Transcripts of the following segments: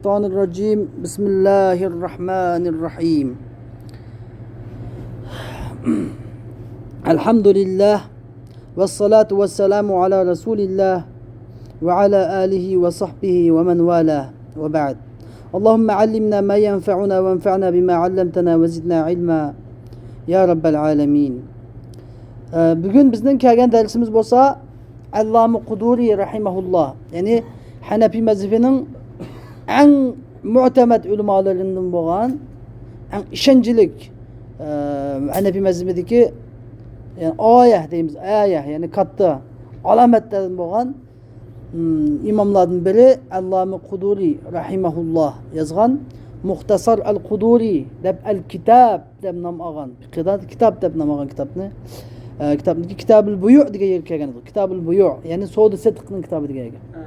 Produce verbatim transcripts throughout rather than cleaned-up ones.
الشيطان الرجيم. بسم الله الرحمن الرحيم. الحمد لله، والصلاة والسلام على رسول الله، وعلى آله وصحبه ومن والاه، وبعد. اللهم علمنا ما ينفعنا، وانفعنا بما علمتنا، وزدنا علما، يا رب العالمين. ئە، بۈگۈن بىزنىڭ كەلگەن دەرسىمىز بولسا، ئەللامە قۇدۇرى رەھىمەھۇللا، يەنى ھەنەپىي مەزھىپىنىڭ ئەڭ مۇئتەمەد ئۆلىمالىرىندىن بولغان، ئەڭ ئىشەنچلىك، ئە، ھەنەپىي مەزھىپىدىكى، يەنى ئايە دەيمىز، ئايە، يەنى كاتتا ئالامەتلەردىن بولغان، ئىماملاردىن بىرى ئەللامە قۇدۇرى رەھىمەھۇللا يازغان مۇختەسار ئەل قۇدۇرى دەپ، ئەل كىتاب دەپ نام ئالغان، فىقىدا كىتاب دەپ نام ئالغان كىتابنى، ئە، كىتابنىڭكى كىتابۇل بۇيۇ دېگەن يەرگە كەلگەن ئىدۇق. كىتابۇل بۇيۇ، يەنى سودا سېتىقنىڭ كىتابى دېگەن يەرگە. ھە.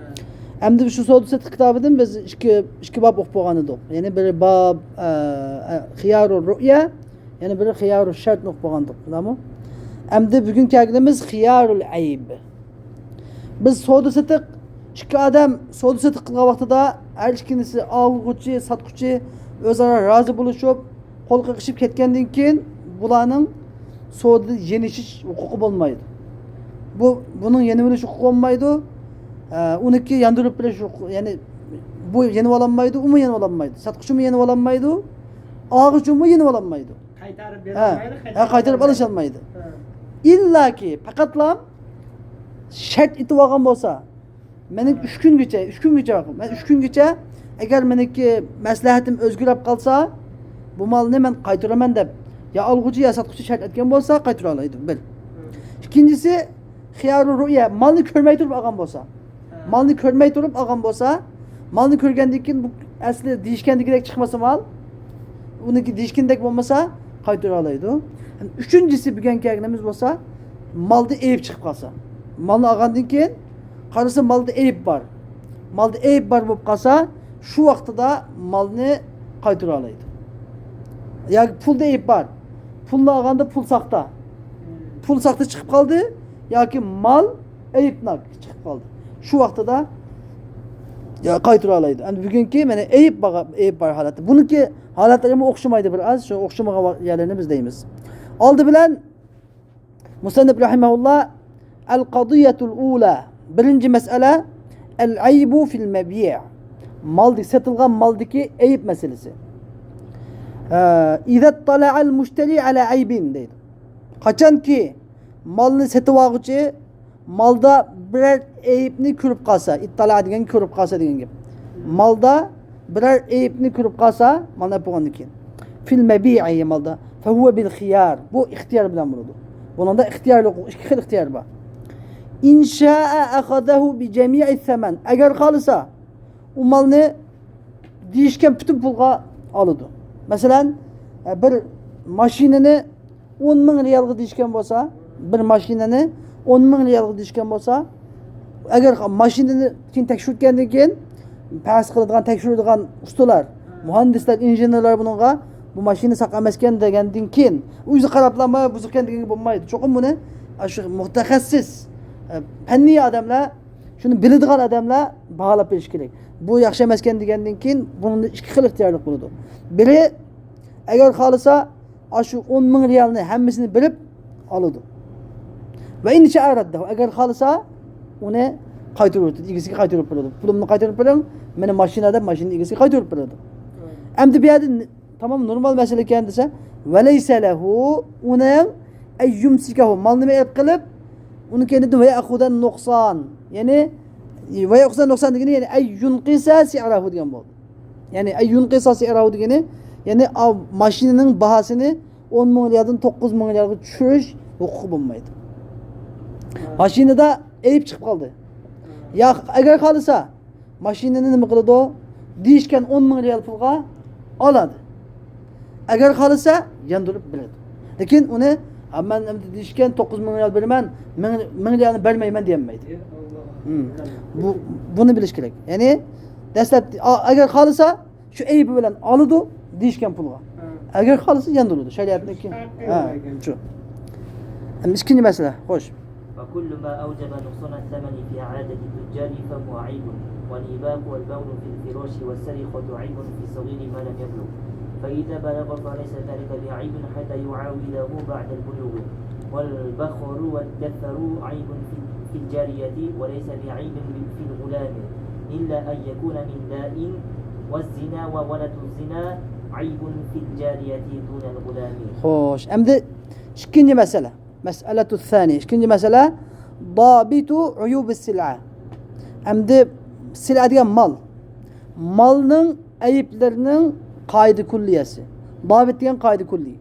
ئەمدى شۇ سودا سېتىق كىتابىدىن بىز ئىككى، ئىككى باب ئوقۇپ بولغان ئىدۇق. يەنى بىرى باب، ئە، ئە، خىيارۇ رۇئيە، يەنە بىرى خىيارۇ شەرتنى ئوقۇپ بولغان ئىدۇق. بىلەمۇ؟ ئەمدى بۈگۈن كەلگىنىمىز خىيارۇل ئەيب. بىز سودا سېتىق، ئىككى ئادەم سودا سېتىق قىلغان ۋاقتىدا ھەر ئىككىلىسى، ئالغۇچى، ساتقۇچى ئۆزئارا رازى بولۇشۇپ، قول قېقىشىپ كەتكەندىن كېيىن بۇلارنىڭ سودىدا يېنىشىش ھوقۇقى بولمايدۇ. بۇ، بۇنىڭ يېنىۋېلىش ھوقۇقى بولمايدۇ. ئە، ئۇنىڭكى ياندۇرۇپ بېرىش ھوقۇقى، يەنى بۇ يېنىۋالالمايدۇ، ئۇمۇ يېنىۋالالمايدۇ. ساتقۇچىمۇ يېنىۋالالمايدۇ، ئالغۇچىمۇ يېنىۋالالمايدۇ. قايتۇرۇپ ھە، بېرەلمەيدۇ، ھە، قايتۇرۇپ ئالىشالمايدۇ. ھە. ئىللاكى، پەقەتلا شەرت ئېتىۋالغان بولسا، مېنىڭ ئۈچ كۈنگىچە، ئۈچ كۈنگىچە، مەن ئۈچ كۈنگىچە، ئەگەر مېنىڭكى مەسلىھەتىم ئۆزگىرىپ قالسا، بۇ مالنى مەن قايتۇرىمەن دەپ، يا ئالغۇچى يا ساتقۇچى شەرت ئەتكەن بولسا، قايتۇرالايدۇ، بىر. ئىككىنچىسى، خىيارۇ رۇئيە، مالنى كۆرمەي تۇرۇپ ئالغان بولسا. مالنى كۆرمەي تۇرۇپ ئالغان بولسا، مالنى كۆرگەندىن كېيىن بۇ ئەسلى دېيىشكەندىكىدەك چىقمىسا مال، ئۇنىڭكى دېيىشكىنىدەك بولمىسا، قايتۇرالايدۇ. ئۈچىنچىسى، بۈگۈن كەلگىنىمىز بولسا، مالدا ئەيىب چىقىپ قالسا. مالنى ئالغاندىن كېيىن قارىسا، مالدا ئەيىب بار. مالدا ئەيىب بار بولۇپ قالسا، شۇ ۋاقتىدا مالنى قايتۇرالايدۇ. ياكى پۇلدا ئەيىب بار. پۇلنى ئالغاندا پۇل ساختا. پۇل ساختا چىقىپ قالدى ياكى مال ئەيىبناك چىقىپ قالدى. شۇ ۋاقتىدا، يا، قايتۇرالايدۇ. ئەمدى بۈگۈنكى، مانا، ئەيىب بار، ئەيىب بار ھالەتتە. بۇنىڭكى ھالەتلىرىمۇ ئوخشىمايدۇ بىر ئاز. شۇ ئوخشىمىغان ۋا-، يەرلىرىنى بىز دەيمىز. ئالدى بىلەن مۇسەننىپ رەھىمەھۇللا، ئەل-قەزىيەتۇل ئۇلا، بىرىنچى مەسىلە، ئەل-ئەيبۇ فىل مەبىئ. مالدىكى، سېتىلغان مالدىكى ئەيىب مەسىلىسى. ئە، ئىزا ئىتتەلەئەل مۇشتەرى ئەلە ئەيبىن دەيدۇ. قاچانكى مالنى سېتىۋالغۇچى مالدا بىرەر ئەيىبنى كۆرۈپ قالسا، ئىتتەلەئە دېگەن كۆرۈپ قالسا دېگەن گەپ. مالدا بىرەر ئەيىبنى كۆرۈپ قالسا، مالنى ئېلىپ بولغاندىن كېيىن، فىل مەبىئى، مالدا، فەھۇۋە بىل خىيار، بۇ ئىختىيار بىلەن بولىدۇ. بۇنىڭدا ئىختىيارلىق، ئىككى خىل ئىختىيار بار. ئىن شائە ئەخەزەھۇ بىجەمىئىس سەمەن، ئەگەر خالىسا، ئۇ مالنى دېيىشكەن پۈتۈن پۇلغا ئالىدۇ. مەسىلەن، بىر ماشىنىنى ئون مىڭ رىيالغا دېيىشكەن بولسا، بىر ماشىنىنى ئون مىڭ رىيالغا دېيىشكەن بولسا، ئەگەر ماشىنىنى كېيىن تەكشۈرتكەندىن كېيىن، پەرز قىلىدىغان، تەكشۈرىدىغان ئۇستىلار، مۇھەندىسلەر، ئىنژېنېرلار بۇنىڭغا، بۇ ماشىنا ساق ئەمەسكەن دېگەندىن كېيىن، ئۆزى قاراپلا، مانا بۇزۇقكەن دېگەنگە بولمايدۇ. چوقۇم بۇنى، ئاشۇ مۇتەخەسسىس، ئە، پەننىي ئادەملەر، شۇنى بىلىدىغان ئادەملەر باھالاپ بېرىشى كېرەك. بۇ ياخشى ئەمەسكەن دېگەندىن كېيىن، بۇنىڭدا ئىككى خىل ئىختىيارلىق بولىدۇ. بىرى، ئەگەر خالىسا، ئاشۇ ئون مىڭ رىيالنى ھەممىسىنى بېرىپ ئالىدۇ. ۋە ئىن شائە رەددەھۇ، ئەگەر خالىسا، ئۇنى قايتۇرۇۋېتىدۇ، ئىگىسىگە قايتۇرۇپ بېرىدۇ. پۇلۇمنى قايتۇرۇپ بېرىڭ، مېنى ماشىنا دەپ، ماشىنىنى ئىگىسىگە قايتۇرۇپ بېرىدۇ. ئەمدى بۇ يەردە ن-، تامام نورمال مەسىلە ئىكەن دېسە، ۋە لەيسە لەھۇ، ئۇنىڭ، ئەن يۇمسىكەھۇ، مالنى ئېلىپ قېلىپ، ئۇنى كەينىدىن ۋە يەخۇزەن نۇقسان، يەنى، ۋە يەخۇزەن نۇقسان دېگىنى، يەنى، ئەن يۇنقىسە سىئرەھۇ دېگەن بولدى. يەنى، ئەن يۇنقىسا سىئرەھۇ دېگىنى، يەنى، ئاۋ ماشىنىنىڭ باھاسىنى ئون مىڭ رىيالدىن توققۇز مىڭ رىيالغا چۈشۈرۈش ھوقۇقى بولمايدۇ. ماشىنىدا ئەيىب چىقىپ قالدى. يا، ئەگەر خالىسا، ماشىنىنى نېمە قىلىدۇ؟ دېيىشكەن ئون مىڭ رىيال پۇلغا ئالىدۇ. ئەگەر خالىسا، ياندۇرۇپ بېرىدۇ. لېكىن ئۇنى، «ھە، مەن ئەمدى دېيىشكەن توققۇز مىڭ رىيال بېرىمەن، مىڭ، مىڭ رىيالنى بەرمەيمەن» دېيەلمەيدۇ. ھىم. بۇ، بۇنى بىلىش كېرەك. يەنى، دەسلەپ، ئا-، ئەگەر خالىسا، شۇ ئەيىبى بىلەن ئالىدۇ دېيىشكەن پۇلغا. ئەگەر خالىسا، ياندۇرىدۇ. شەرىئەتنىڭكى. ھە، شۇ. ئەمدى ئىككىنچى مەسىلە. خوش. وكل ما أوجب نقصان الثمن في عادة التجار فهو عيب، والإباق والبول في الفراش والسرقة عيب في الصغير ما لم يبلغ، فإذا بلغ فليس ذلك بعيب حتى يعاوده بعد البلوغ، والبخر والدثر عيب في، في الجارية وليس بعيب في الغلام، إلا أن يكون من داء، والزنا وولد الزنا عيب في الجارية دون الغلام. خوش، ئەمدى ئىككىنچى مەسىلە. مەسئەلەتۇ سانىيە. ئىككىنچى مەسىلە، ضابط عيوب السلعة. ئەمدى سىلئە دېگەن مال. مالنىڭ ئەيىبلىرىنىڭ قائىدە كۇللىيەسى. ضابط دېگەن قائىدە كۇللى.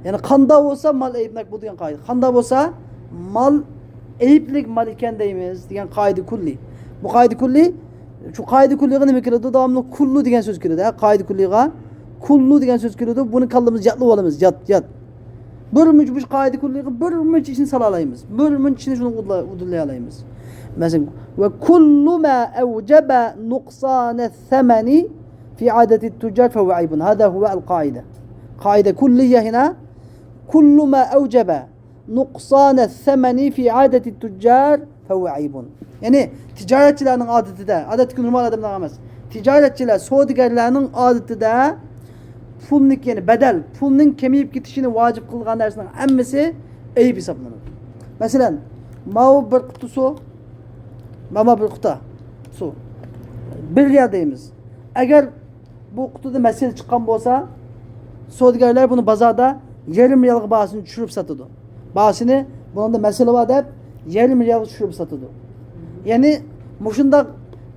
يەنى قانداق بولسا مال ئەيىبلىك بۇ دېگەن قائىدە. قانداق بولسا مال ئەيىبلىك مال ئىكەن دەيمىز دېگەن قائىدە كۇللى. بۇ قائىدە كۇللى، شۇ قائىدە كۇللىغا نېمە كېلىدۇ؟ داۋاملىق كۇللۇ دېگەن سۆز كېلىدۇ. ھە، قائىدە كۇللىغا كۇللۇ دېگەن سۆز كېلىدۇ. بۇنى كاللىمىزغا يادلاپ ئالىمىز. ياد، ياد. بىر مۇنچە، بۇ قائىدە كۇللىغا بىر مۇنچە ئىشنى سالالايمىز. بىر مۇنچە ئىشنى شۇنى ئۇدۇللايالايمىز. مەسىلەن، وكل ما أوجب نقصان الثمن في عادة التجار فهو عيب. هذا هو القاعدة. قاعدە كۇللىيە هنا، كل ما أوجب نقصان الثمن في عادة التجار فهو عيب. يەنى تىجارەتچىلەرنىڭ ئادىتىدە، ئادەتتىكى نورمال ئادەملەر ئەمەس، تىجارەتچىلەر، سودىگەرلەرنىڭ ئادىتىدە پۇلنىڭ، يەنى بەدەل، پۇلنىڭ كېمىيىپ كېتىشىنى ۋاجىپ قىلغان نەرسىنىڭ ھەممىسى ئەيىب ھېسابلىنىدۇ. مەسىلەن، ماۋۇ بىر قۇتا سۇ، مانا بىر قۇتا سۇ، بىر رىيال دەيمىز. ئەگەر بۇ قۇتىدا مەسىلە چىققان بولسا، سودىگەرلەر بۇنى بازاردا يېرىم رىيالغا باھاسىنى چۈشۈرۈپ ساتىدۇ. باھاسىنى، بۇنىڭدا مەسىلە بار دەپ، يېرىم رىيالغا چۈشۈرۈپ ساتىدۇ. يەنى مۇشۇنداق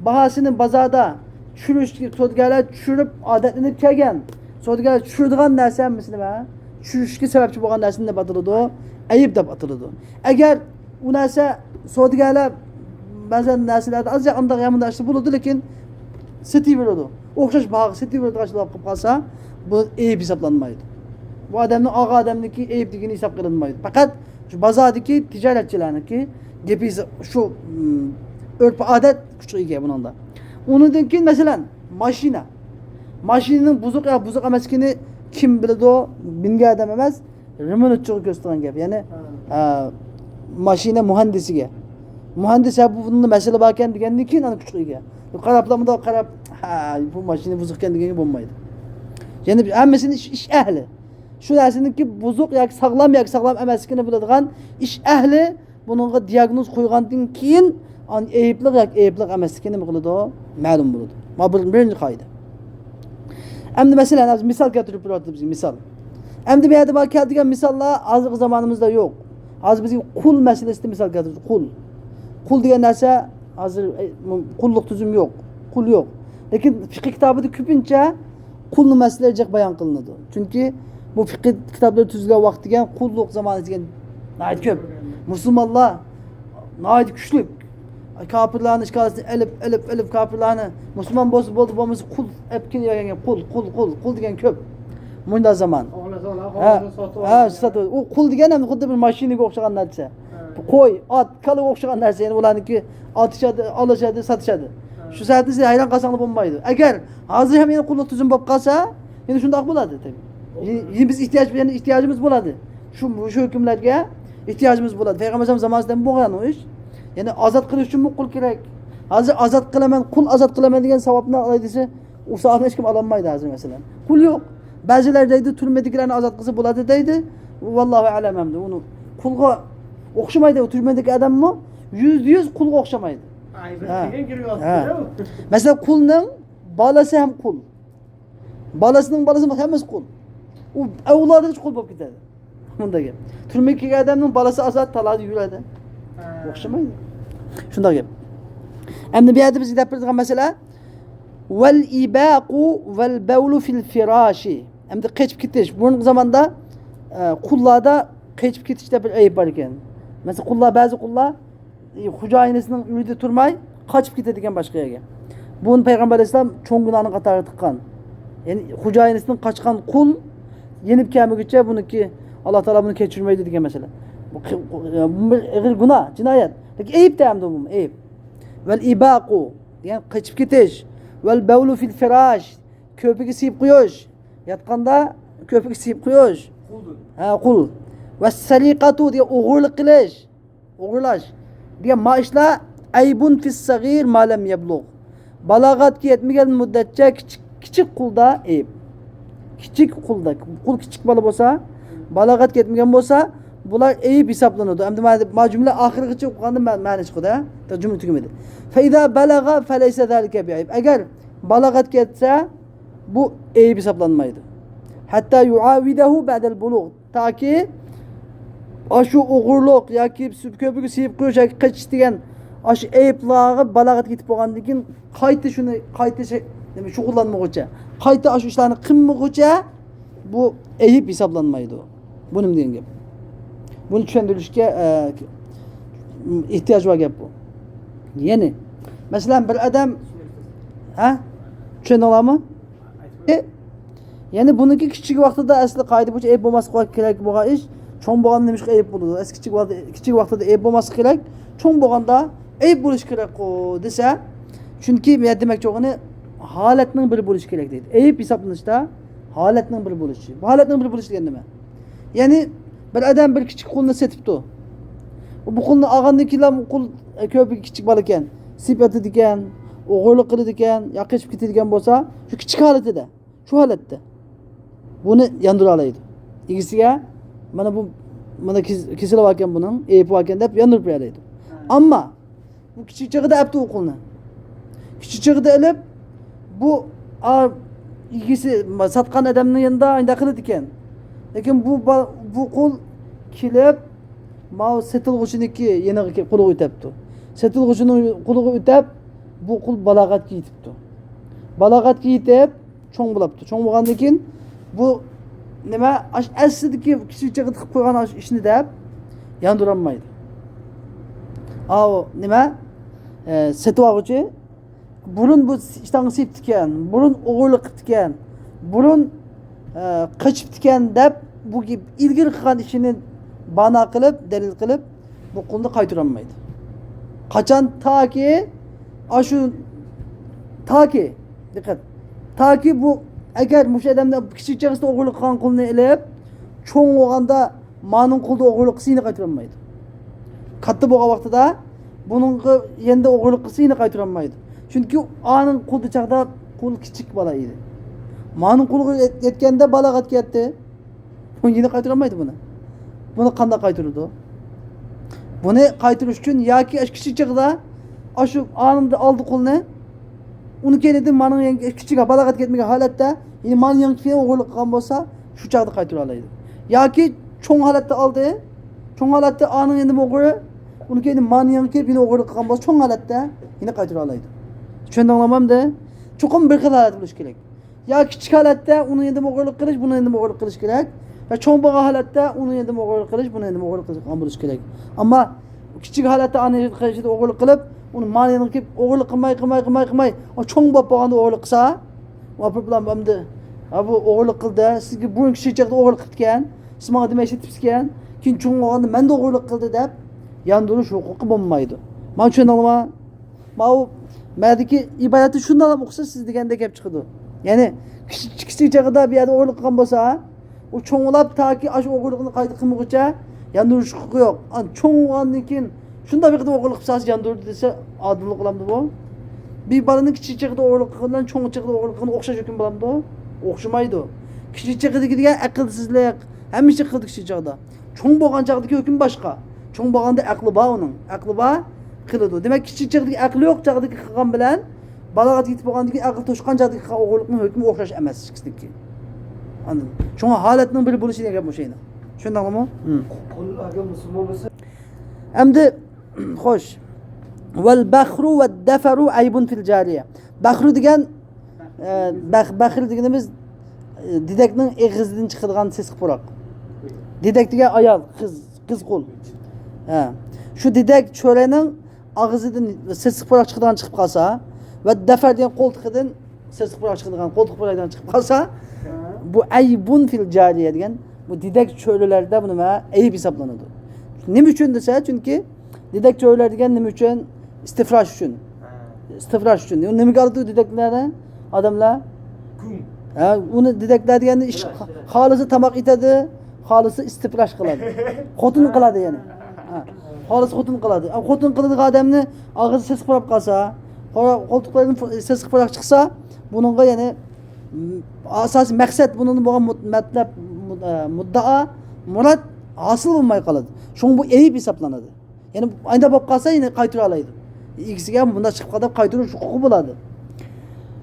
باھاسىنى بازاردا چۈشۈرۈشكە سودىگەرلەر چۈشۈرۈپ ئادەتلىنىپ كەلگەن. سودىگەرلەر چۈشۈرىدىغان نەرسە ھەممىسى نېمە؟ چۈشۈرۈشكە سەۋەبچى بولغان نەرسىنى نېمە ئاتىلىدۇ؟ ئەيىب دەپ ئاتىلىدۇ. ئەگەر ئۇ نەرسە سودىگەرلەر بەزەن نەرسىلەردە ئازراق ئانداق يامىنلاشسا بولىدۇ، لېكىن سېتىۋېرىدۇ. ئوخشاش باھاغا سېتىۋېرىدىغان ئىشلار بولۇپ قالسا، بۇ ئەيىب ھېسابلانمايدۇ. بۇ ئادەمنىڭ ئالغان ئادەمنىڭكى ئەيىب دېگىنى ھېساب قىلىنمايدۇ. پەقەت شۇ بازاردىكى تىجارەتچىلەرنىڭكى گېپى، شۇ، ئۇم، ئۆرپ-ئادەت كۈچكە ئىگە بۇنىڭدا. ئۇنىڭدىن كېيىن، مەسىلەن، ماشىنا. ماشىنىنىڭ بۇزۇق يا بۇزۇق ئەمەسلىكىنى كىم بىلىدۇ؟ مىنگەن ئادەم ئەمەس، رېمونتچىغا كۆرسىتىدىغان گەپ. يەنى، ئە، ماشىنا مۇھەندىسىگە. مۇھەندىس، ھە، بۇنىڭدا مەسىلە باركەن دېگەندىن كېيىن ئانا كۈچكە ئىگە. قاراپلا مۇنداق قاراپ، ھە، بۇ ماشىنا بۇزۇقكەن دېگەنگە بولمايدۇ. يەنى ھەممىسىنى ئىش، ئىش ئەھلى. شۇ نەرسىنىڭكى بۇزۇق ياكى ساغلام ياكى ساغلام ئەمەسلىكىنى بىلىدىغان ئىش ئەھلى بۇنىڭغا دىياگنوز قويغاندىن كېيىن، ئاندىن ئەيىبلىك ياكى ئەيىبلىك ئەمەسلىكى نېمە قىلىدۇ؟ مەلۇم بولىدۇ. مانا بىر، بىرىنچى قائىدە. ئەمدى مەسىلەن، ھازىر مىسال كەلتۈرۈپ بېرىۋاتىدۇ بىزگە، مىسال. ئەمدى بۇ يەردە مانا كەلتۈرگەن مىساللار ھازىرقى زامانىمىزدا يوق. ھازىر بىزگە قۇل مەسىلىسىدە مىسال كەلتۈردى. قۇل. قۇل دېگەن نەرسە ھازىر، ئەي، قۇللۇق تۈزۈم يوق. قۇل يوق. لېكىن فىقىھ كىتابىدا كۆپىنچە قۇلنىڭ مەسىلىلىرى جىق بايان قىلىنىدۇ. چۈنكى بۇ فىقىھ كىتابلىرى تۈزۈلگەن ۋاقىت دېگەن قۇللۇق زامانى دېگەن ناھايىتى كۆپ. مۇسۇلمانلار ناھايىتى كۈچلۈك. كاپىرلارنى ئىشكالىسىنى ئېلىپ، ئېلىپ، ئېلىپ، كاپىرلارنى مۇسۇلمان بولسا بولدى، بولمىسا قۇل ئېلىپ كېلىۋەرگەن گەپ. قۇل، قۇل، قۇل، قۇل دېگەن كۆپ. مۇنداق زامان. ئوغلىسى ئۇلار ھە، قولىنى ساتىۋالغان ھە، يەنى. ساتىۋال-، ئۇ قۇل دېگەن ئەمدى خۇددى بىر ماشىنىگە ئوخشىغان نەرسە. ھە. قوي، ئات، كالىغا ئوخشىغان نەرسە. يەنى ئۇلارنىڭكى ئاتىشىدۇ، ئالىشىدۇ، ساتىشىدۇ. ھە. شۇ سەۋەبتىن سىز ھەيران قالساڭلار بولمايدۇ. ئەگەر ھازىر ھەم يەنە قۇللۇق تۈزۈم بولۇپ قالسا، يەنە شۇنداق بولىدۇ تەبىئىي. يەنە، يەنە بىز ئېھتىياج، يەنە ئېھتىياجىمىز بولىدۇ. شۇ، شۇ ھۆكۈملەرگە ئېھتىياجىمىز بولىدۇ. پەيغەمبەر ئەلەيھىسسالام زامانىسىدا بولغان ئۇ ئىش. يەنى ئازاد قىلىش ئۈچۈنمۇ قۇل كېرەك. ھازىر ئازاد قىلىمەن، قۇل ئازاد قىلىمەن دېگەن ساۋابنى ئالاي دېسە، ئۇ ساۋابنى ھېچكىم ئالالمايدۇ ھازىر مەسىلەن. قۇل يوق. بەزىلەر دەيدۇ، تۈرمىدىكىلەرنى ئازاد قىلسا بولىدۇ دەيدۇ. ۋاللاھۇ ئەلەم ئەمدى ئۇنى قۇلغا ئوخشىمايدۇ. ئۇ تۈرمىدىكى ئادەممۇ يۈزدە يۈز قۇلغا ئوخشىمايدۇ. ئايبەت ھە. دېگەن كىرىۋاتىدۇ. ھە. مەسىلەن، قۇلنىڭ بالىسى ھەم قۇل. بالىسىنىڭ بالىسى ھەممىسى قۇل. ئۇ ئەۋلادىغىچە قۇل بولۇپ كېتىدۇ. مۇنداق گەپ. تۈرمىگە كىرگەن ئادەمنىڭ بالىسى ئازاد، تالادا يۈرىدۇ. ھە. ئوخشىمايدۇ. شۇنداق گەپ. ئەمدى بۇ يەردە بىزگە دەپ بېرىدىغان مەسىلە، والإباق والبول في الفراش. ئەمدى قېچىپ كېتىش. بۇرۇنقى زاماندا، ئە، قۇللاردا قېچىپ كېتىش دەپ بىر ئەيىب بار ئىكەن. مەسىلەن، قۇللار، بەزى قۇللار خوجايىنىسىنىڭ ئۆيىدە تۇرماي، قاچىپ كېتىدىكەن باشقا يەرگە. بۇنى پەيغەمبەر ئەلەيھىسسالام چوڭ گۇناھنىڭ قاتارىغا تىققان. يەنى خوجايىنىسىدىن قاچقان قۇل يېنىپ كەلمىگۈچە بۇنىڭكى، ئاللا تائالا بۇنى كەچۈرمەيدۇ دېگەن مەسىلە. بۇ قى-، بۇ بىر ئېغىر گۇناھ، جىنايەت. لېكىن ئەيىب دەمدۇ بۇ، ئەيىب. والإباق، يەنى قېچىپ كېتىش. والبول في الفراش، كۆرپىگە سىيىپ قويۇش. ياتقاندا كۆرپىگە سىيىپ قويۇش. قۇلدۇر. ھە، قۇل. والسرقة دېگەن ئوغرىلىق قىلىش. ئوغرىلاش دېگەن ما ئىشلار ئەيبۇن فىس سەغىر ما لەم يەبلۇغ. بالاغەتكە يەتمىگەن مۇددەتچە كىچىك، كىچىك قۇلدا ئەيب. كىچىك قۇلدا، قۇل كىچىك بالا بولسا، بالاغەتكە يەتمىگەن بولسا، بۇلار ئەيب ھېسابلىنىدۇ. ئەمدى مانا ما جۈملە ئاخىرىغىچە ئوقۇغاندا مە-، مەنە چىقىدۇ، ھە؟ جۈملە تۈگىمىدى. فەئىزا بەلەغە فەلەيسە زالىكە بىئەيب. ئەگەر بالاغەتكە يەتسە، بۇ ئەيب ھېسابلانمايدۇ. ھەتتا يۇئاۋىدەھۇ بەدەل بۇلۇغ. تاكى ئاشۇ ئوغرىلىق ياكى سۈپكۆپىگە سىيىپ قويۇش ياكى قېچىش دېگەن ئاشۇ ئەيىبلارغا بالاغەتكە يېتىپ بولغاندىن كېيىن قايتا شۇنى، قايتا شۇ-، نېمە، شۇغۇللانمىغۇچە، قايتا ئاشۇ ئىشلارنى قىلمىغۇچە بۇ ئەيىب ھېسابلانمايدۇ. بۇ نېمە دېگەن گەپ؟ بۇنى چۈشەندۈرۈشكە، ئە، ئېھتىياج بار گەپ بۇ. يەنى، مەسىلەن، بىر ئادەم، ھە؟ چۈشەندىڭلارمۇ؟ ئە، يەنى بۇنىڭكى كىچىك ۋاقتىدا ئەسلى قائىدە بويىچە ئەيىب بولماسلىقى كېرەك بولغان ئىش، چوڭ بولغاندا نېمىشقا ئەيىب بولىدۇ؟ ئەسلى كىچىك ۋاقتىدا، كىچىك ۋاقتىدا ئەيىب بولماسلىقى كېرەك، چوڭ بولغاندا ئەيىب بولۇشى كېرەكقۇ دېسە، چۈنكى مەن دېمەكچى بولغىنى ھالەتنىڭ بىرى بولۇشى كېرەك دەيدۇ. ئەيىب ھېسابلىنىشتا ھالەتنىڭ بىرى بولۇشى. بۇ ھالەتنىڭ بىرى بولۇشى دېگەن نېمە؟ يەنى بىر ئادەم بىر كىچىك قۇلنى سېتىپتۇ. بۇ قۇلنى ئالغاندىن كېيىنلا قۇل، ئە، كۆپى كىچىك بالا ئىكەن، سېتىۋېتىدىكەن، ئوغرىلىق قىلىدىكەن يا قېچىپ كېتىدىكەن بولسا، شۇ كىچىك ھالىتىدە، شۇ ھالەتتە بۇنى ياندۇرالايدۇ. ئىگىسىگە، مانا بۇ، مانا كېس-، كېسىلى باركەن بۇنىڭ، ئەيىبى باركەن دەپ ياندۇرۇپ بېرەلەيدۇ. ئەمما بۇ كىچىك چېغىدا ئەپتۇ ئۇ قۇلنى. كىچىك چېغىدا ئېلىپ، بۇ، ئا، ئىگىسى، ساتقان ئادەمنىڭ يېنىدا ئانداق قىلىدىكەن. لېكىن بۇ با-، بۇ قۇل كېلىپ، ماۋۇ سېتىلغۇچىنىڭكى يېنىغا كېلىپ، قۇلىغا ئۆتەپتۇ. سېتىلغۇچىنىڭ قۇلىغا ئۆتەپ، بۇ قۇل بالاغەتكە يېتىپتۇ. بالاغەتكە يېتىپ، چوڭ بولاپتۇ. چوڭ بولغاندىن كېيىن بۇ نېمە، ئاش-، ئەسلىدىكى كىچىك چېغىدا قىلىپ قويغان ئاش-، ئىشنى دەپ ياندۇرالمايدۇ. ئاۋۇ نېمە، ئە، سېتىۋالغۇچى بۇرۇن بۇ ئىشتانغا سېپىپتىكەن، بۇرۇن ئوغرىلىق قىپتىكەن، بۇرۇن، ئە، قېچىپتىكەن دەپ بۇ گېپ ئىلگىرى قىلغان ئىشىنى بانا قىلىپ، دەلىل قىلىپ، بۇ قۇلنى قايتۇرالمايدۇ. قاچان؟ تاكى ئاشۇ، تاكى، دىققەت، تاكى بۇ، ئەگەر مۇشۇ ئادەمدە كىچىك چېغىسىدا ئوغرىلىق قىلغان قۇلنى ئېلىپ، چوڭ بولغاندا مانىڭ قۇلدا ئوغرىلىق قىلسا يەنە قايتۇرالمايدۇ. كاتتا بولغان ۋاقتىدا بۇنىڭغا يەنە ئوغرىلىق قىلسا يەنە قايتۇرالمايدۇ. چۈنكى ئانىڭ قۇلدا چاغدا قۇل كىچىك بالا ئىدى. مانىڭ قۇلىغا يەت-، يەتكەندە بالاغەتكە يەتتى. ئۇ يەنە قايتۇرالمايدۇ بۇنى. بۇنى قانداق قايتۇرىدۇ؟ بۇنى قايتۇرۇش ئۈچۈن ياكى ئاشۇ كىچىك چېغىدا ئاشۇ ئانىڭدا ئالدى قۇلنى، ئۇنى كەينىدىن مانىڭ يەنە كىچىك بالاغەتكە يەتمىگەن ھالەتتە يەنە مانىڭ يېنىغا كېلىپ ئوغرىلىق قىلغان بولسا، شۇ چاغدا قايتۇرالايدۇ. ياكى چوڭ ھالەتتە ئالدى، چوڭ ھالەتتە ئانىڭ يېنىدىمۇ ئوغرى، ئۇنى كەينىدىن مانىڭ يېنىغا كېلىپ يەنە ئوغرىلىق قىلغان بولسا، چوڭ ھالەتتە يەنە قايتۇرالايدۇ. چۈشەندىڭلارمۇ ئەمدى؟ چوقۇم بىر خىل ھالەت بولۇشى كېرەك. يا كىچىك ھالەتتە ئۇنىڭ يېنىدىمۇ ئوغرىلىق قىلىش، بۇنىڭ يېنىدىمۇ ئوغرىلىق قىلىش كېرەك. ۋە چوڭ بولغان ھالەتتە ئۇنىڭ يېنىدىمۇ ئوغرىلىق قىلىش، بۇنىڭ يېنىدىمۇ ئوغرىلىق قىلىش قىلغان بولۇشى كېرەك. ئەمما كىچىك ھالەتتە ئانىڭ يېنىدا ئوغرىلىق قىلىپ، ئۇنى مانا يېنىغا كېلىپ ئوغرىلىق قىلماي، قىلماي، قىلماي، قىلماي، ئۇ چوڭ بولۇپ بولغاندا ئوغرىلىق قىلسا، ئۇ ئاپىرىپ بۇلار ئەمدى، ھە، بۇ ئوغرىلىق قىلدى، سىزگە بۇرۇن كىچىك چاغدا ئوغرىلىق قىپتىكەن، سىز ماڭا دېمەي ئىشلىتىپسىكەن، كېيىن چوڭ بولغاندا مەندە ئوغرىلىق قىلدى دەپ ياندۇرۇش ھوقۇقى بولمايدۇ. مانا چۈشەندىڭلارمۇ؟ ماۋۇ مەدىكى ئىبارەتنى شۇنداقلا ئوقۇسا سىز دېگەندەك گەپ چىقىدۇ. يەنى كىچىك، كىچىك چېغىدا بىر يەردە ئوغرىلىق قىلغان بولسا، ئۇ چوڭلاپ تاكى ئاشۇ ئوغرىلىقنى قايتا قىلمىغۇچە ياندۇرۇش ھوقۇقى يوق. ئانا چوڭ بولغاندىن كېيىن شۇنداق بىر قېتىم ئوغرىلىق قىلسا ياندۇردى دېسە ئادىللىق بولامدۇ بۇ؟ بىر بالىنىڭ كىچىك چېغىدا ئوغرىلىق قىلغىنى بىلەن چوڭ چېغىدا ئوغرىلىق قىلغىنى ئوخشاش ھۆكۈم بولامدۇ؟ ئوخشىمايدۇ. كىچىك چېغىدىكى دېگەن ئەقىلسىزلىك، ھەممە ئىشنى قىلىدۇ كىچىك چاغدا. چوڭ بولغان چاغدىكى ھۆكۈم باشقا. چوڭ بولغاندا ئەقلى بار ئۇنىڭ. ئەقلى بار، قىلىدۇ. دېمەك، كىچىك چاغدىكى ئەقلى يوق چاغدىكى قىلغان بىلەن بالاغەتكە يېتىپ بولغاندىكى ئەقلى توشقان چاغدىكى قىلغان ئوغرىلىقنىڭ ھۆكمى ئوخشاش ئەمەس ئىككىسىنىڭكى. ئاندىن شۇڭا ھالەتنىڭ بىر بولۇشى دېگەن گەپ مۇشۇ يەنە. چۈشەندىڭلارمۇ؟ مم. قۇل ئەگەر مۇسۇلمان بولسا. ئەمدى، خوش. ۋەل بەخرۇ ۋە دەفەرۇ ئەيبۇن فىل جارىيە. بەخرۇ دېگەن، ئە، بەخ-، بەخرۇ دېگىنىمىز، ئە، دېدەكنىڭ ئېغىزىدىن چىقىدىغان سېسىق پۇراق. دېدەك دېگەن ئايال، قىز، قىز قۇل. ھە. شۇ دېدەك چۆرىنىڭ ئاغزىدىن سېسىق پۇراق چىقىدىغان چىقىپ قالسا ۋە دەفەر دېگەن قولتۇقىدىن سېسىق پۇراق چىقىدىغان، قولتۇق پۇراقىدىن چىقىپ قالسا، بۇ ئەيبۇن فىل جارىيە دېگەن بۇ دېدەك چۆرىلەردە بۇ نېمە؟ ئەيىب ھېسابلىنىدۇ. نېمە ئۈچۈن دېسە، چۈنكى دېدەك چۆرىلەر دېگەن نېمە ئۈچۈن؟ ئىستىفراش ئۈچۈن. ئىستىفراش ئۈچۈن. ئۇنى نېمىگە ئالىدۇ دېدەكلەرنى ئادەملەر؟ گۇم. ھە، ئۇنى دېدەكلەر دېگەندە ئىش، خالىسا تاماق ئېتەدۇ، خالىسا ئىستىفراش قىلىدۇ. خوتۇن قىلىدۇ يەنى. ھە. خالىس خوتۇن قىلىدۇ. ئەم، خوتۇن قىلىدىغان ئادەمنى ئاغزى سېسىق پۇراپ قالسا، قورا-، قولتۇقلىرىدىن فۇ-، سېسىق پۇراق چىقسا، بۇنىڭغا يەنى، م، ئاساسىي مەقسەت، بۇنىڭدىن بولغان مۇت-، مەتلەپ، مۇت-، ئە، مۇددىئا، مۇراد ھاسىل بولماي قالىدۇ. شۇڭا بۇ ئەيىب ھېسابلىنىدۇ. يەنى ئاينىدا بولۇپ قالسا، يەنى قايتۇرالايدۇ. ئىگىسىگە مۇنداق چىقىپ قالدى دەپ قايتۇرۇش ھوقۇقى بولىدۇ.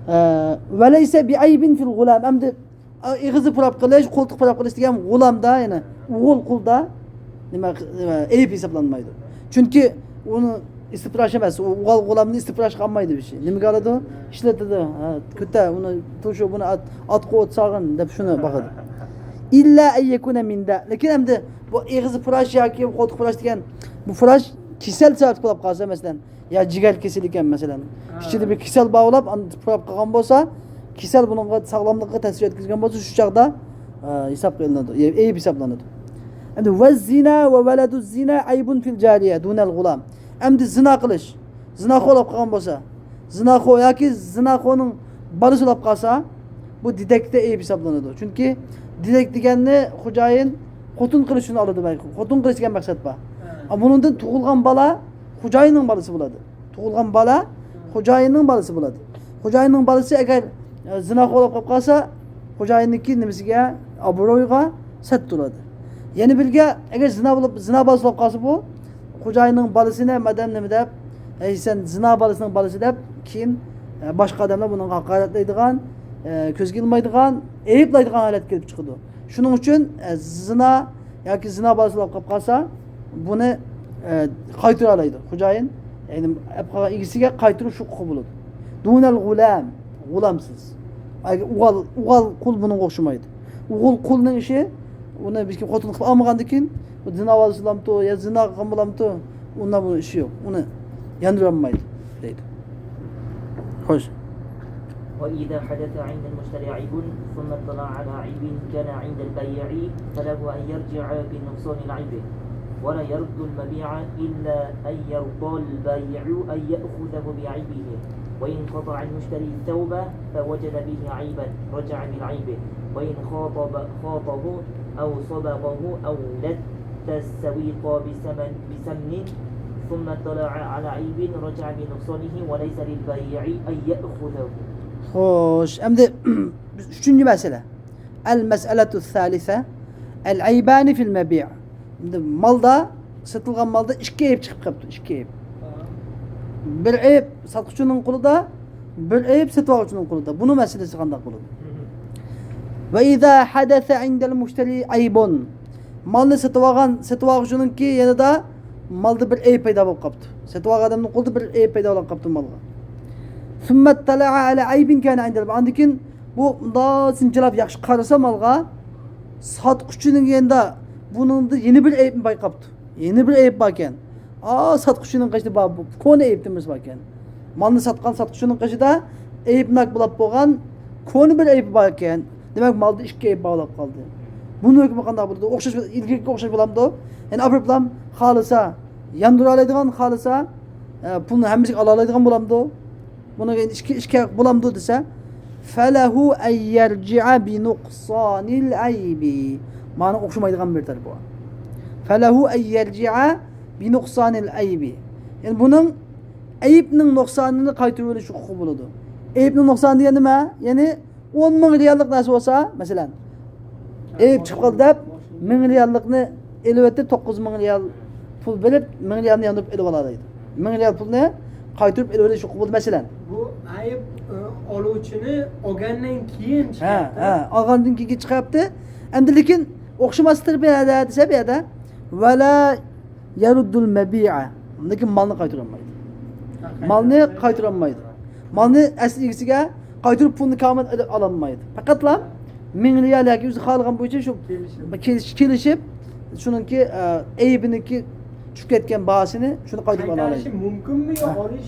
ئە، ۋەلەيسە بىئەيبىن فىل غۇلام. ئەمدى ئېغىزى پۇراپ قىلىش، قولتۇق پۇراپ قىلىش دېگەن غۇلامدا، يەنى ئوغۇل قۇلدا نېمە، نېمە، ئەيىب ھېسابلانمايدۇ. چۈنكى ئۇنى ئىستىپراش ئەمەس، ئۇ ئوغۇل غۇلامنى ئىستىپراشقا ئالمايدۇ بىر شەي. نېمىگە ئالىدۇ؟ ئىشلىتىدۇ. ھە، كۈتە، ئۇنى تۇرشۇ، بۇنى ئات، ئاتقا ئوت سالغىن دەپ شۇنى باقىدۇ. ئىللا ئەن يەكۇنە مىن داء. لېكىن ئەمدى بۇ ئېغىزى پۇراش ياكى قولتۇق پۇراش دېگەن بۇ پۇراش كېسەل سەۋەبلىك بولۇپ قالسا، مەسىلەن، يا جىگەر كېسىلى ئىكەن، مەسىلەن، ھە، ئىچىدە بىر كېسەل باغلاپ، ئاندىن پۇراپ قالغان بولسا، كېسەل بۇنىڭغا ساغلاملىققا تەسىر يەتكۈزگەن بولسا، شۇ چاغدا، ئە، ھېسابقا ئېلىنىدۇ، ئەيىب ھېسابلىنىدۇ. ئەمدى ۋەززىنا ۋە ۋەلەدۇززىنا ئەيبۇن فىل جارىيە دۇنەل غۇلام. ئەمدى زىنا قىلىش، زىناخور بولۇپ قالغان بولسا، زىناخور ياكى زىناخورنىڭ بالىسى بولۇپ قالسا، بۇ دېدەكتە ئەيىب ھېسابلىنىدۇ. چۈنكى دېدەك دېگەننى خوجايىن خوتۇن قىلىش ئۈچۈن ئالىدۇ بەلكى. خوتۇن قىلىش دېگەن مەقسەت بار. ھە. ئەمما بۇنىڭدىن تۇغۇلغان بالا خوجايىننىڭ بالىسى بولىدۇ. تۇغۇلغان بالا خوجايىننىڭ بالىسى بولىدۇ. خوجايىننىڭ بالىسى ئەگەر، ئە، زىناخور بولۇپ قالسا، خوجايىننىڭكى نېمىسىگە، ئابرۇيىغا سەت تۇرىدۇ. يەنە بىرگە، ئەگەر زىنا بولۇپ، زىنا بالىسى بولۇپ قالسا بۇ، خوجايىننىڭ بالىسىنى مادام نېمە دەپ، ئەي سەن زىنا بالىسىنىڭ بالىسى دەپ، كېيىن، ئە، باشقا ئادەملەر بۇنىڭغا ھاقارەتلەيدىغان، ئە، كۆزگە ئىلمايدىغان، ئەيىبلەيدىغان ھالەتكە كېلىپ چىقىدۇ. شۇنىڭ ئۈچۈن، ئە، زىنا ياكى زىنا بالىسى بولۇپ قالسا، بۇنى، ئە، قايتۇرالايدۇ خوجايىن. يەنى ئەپ قالغان ئىگىسىگە قايتۇرۇش ھوقۇقى بولىدۇ. دۇنەل غۇلام، غۇلامسىز. ئوغۇل، ئوغۇل قۇل بۇنىڭغا ئوخشىمايدۇ. ئوغۇل قۇلنىڭ ئىشى، ئۇنى ھېچكىم خوتۇن قىلىپ ئالمىغاندىن كېيىن، بۇ زىنا بالىسى بولامتۇ يا زىنا قىلغان بولامتۇ، ئۇندا بۇنىڭ ئىشى يوق. ئۇنى ياندۇرالمايدۇ، دەيدۇ. خوش. وإذا حدث عند المشتري عيب ثم اطلع على عيب كان عند البيع فله أن يرجع بنقصان العيب ولا يرد المبيع إلا أن يرضى البائع أن يأخذه بعيبه، وإن قطع المشتري الثوب فوجد به عيبا رجع بالعيب، وإن خاطب، خاطه أو صبغه أو لت السويق بسمن، بسمن ثم اطلع على عيب رجع بنقصانه وليس للبائع أن يأخذه. خوش، ئەمدى بىز ئۈچىنچى مەسىلە. ئەل مەسئەلەتۇ سالىسە، ئەل ئەيبانى فىل مەبىئ. ئەمدى مالدا، سېتىلغان مالدا ئىككى ئەيىب چىقىپ قاپتۇ، ئىككى ئەيىب. بىر ئەيىب ساتقۇچىنىڭ قولىدا، بىر ئەيىب سېتىۋالغۇچىنىڭ قولىدا. بۇنىڭ مەسىلىسى قانداق بولىدۇ؟ ۋە ئىزا ھەدەسە ئىندەل مۇشتەرى ئەيبۇن. مالنى سېتىۋالغان، سېتىۋالغۇچىنىڭكى يېنىدا مالدا بىر ئەيىب پەيدا بولۇپ قاپتۇ. سېتىۋالغان ئادەمنىڭ قولىدا بىر ئەيىب پەيدا بولۇپ قاپتۇ مالغا. ثم اطلع على عيب كان عند البائع. ئاندىن كېيىن بۇ مۇنداق سىنچىلاپ ياخشى قارىسا مالغا، ساتقۇچىنىڭ يېنىدا بۇنىڭدا يەنە بىر ئەيىبنى بايقاپتۇ. يەنە بىر ئەيىب باركەن. ئا، ساتقۇچىنىڭ قېشىدا بار، بۇ كونا ئەيىبتىن بىرسى باركەن. مالنى ساتقان ساتقۇچىنىڭ قېشىدا ئەيىبناك بولاپ بولغان كونا بىر ئەيىب باركەن. دېمەك، مالدا ئىككى ئەيىب باغلاپ قالدى. بۇنىڭ ھۆكمى قانداق بولىدۇ؟ ئوخشاش، ئىلگىرىكىگە ئوخشاش بولامدۇ؟ يەنى ئاپىرىپلام خالىسا ياندۇرالايدىغان، خالىسا، ئە، پۇلنى ھەممىسىگە ئالالايدىغان بولامدۇ؟ بۇنىڭغا ئىككى، ئىككى ھەق بولامدۇ دېسە، فەلەھۇ ئەن يەرجىئە بىنۇقسانىل ئەيبى. مانا ئوخشىمايدىغان بىر تەرىپى بار. فەلەھۇ ئەن يەرجىئە بىنۇقسانىل ئەيبى. يەنى بۇنىڭ ئەيىبنىڭ نۇقسانىنى قايتۇرۇۋېلىش ھوقۇقى بولىدۇ. ئەيىبنىڭ نۇقسانى دېگەن نېمە؟ يەنى ئون مىڭ رىياللىق نەرسە بولسا، مەسىلەن، ئەيىب چىقىپ قالدى دەپ، مىڭ رىياللىقنى ئېلىۋەتتى، توققۇز مىڭ رىيال پۇل بېرىپ، مىڭ رىيالنى ياندۇرۇپ ئېلىۋالالايدۇ. مىڭ رىيال پۇلنى قايتۇرۇپ ئېلىۋېلىش ھوقۇقى بولدى، مەسىلەن. بۇ ئەيىب، ئە، ئالغۇچىنى ئالغاندىن كېيىن ھە، چىقىرىپتۇ. ھە، ئالغاندىن كېيىن چىقىرىپتۇ. ئەمدى لېكىن ئوخشىماس تەرىپى نەدە دېسە، بۇ يەردە، ۋەلا يەردۇل مەبىئە. لېكىن مالنى قايتۇرالمايدۇ. مالنى قايتۇرالمايدۇ. مالنى ئەسلى ئىگىسىگە قايتۇرۇپ پۇلنى كامىل ئېلىپ ئالالمايدۇ. پەقەتلا مىڭ رىيال ياكى ئۆزى خالىغان بويىچە شۇ كېلىشىپ، كېلىشىپ، شۇنىڭكى، ئە، ئەيىبىنىڭكى چۈشۈپ كەتكەن باھاسىنى شۇنى قايتۇرۇپ ئالالايدۇ. قايتۇرۇشى مۇمكىنمۇ يا ھە. ئالىش